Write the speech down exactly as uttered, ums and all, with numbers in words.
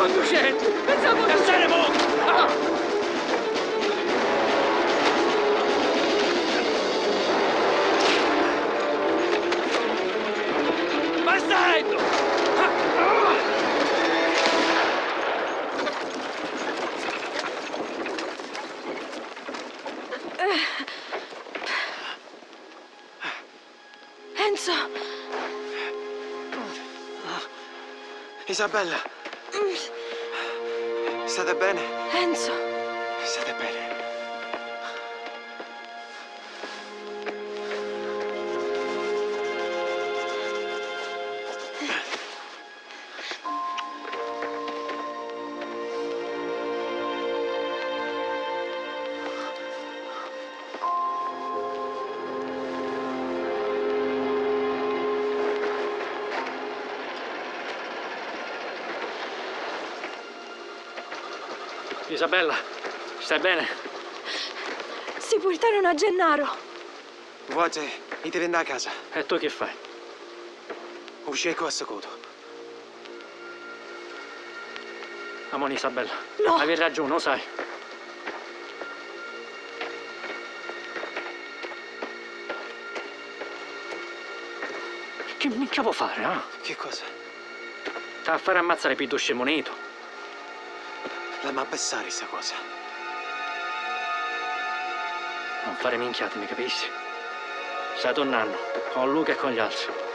Conducenti! Pensa a voi! Cassare mo! Bastardo! Enzo! Isabella! State bene? Enzo! State bene? Isabella, stai bene? Si purtarono a Gennaro. Vuoti, itiri nta casa. E tu chi fai? U sceccu assacutu. Amò, Isabella. No. Havi ragiuni, u sai. Chi minchia vo fari, ah? Chi cosa? T'ha a fari ammazzari pi ddu scimunitu. L'amma pessari sta cosa. Non fari minchiati, mi capisci? Stai tornannu, con Luca e con gli altri.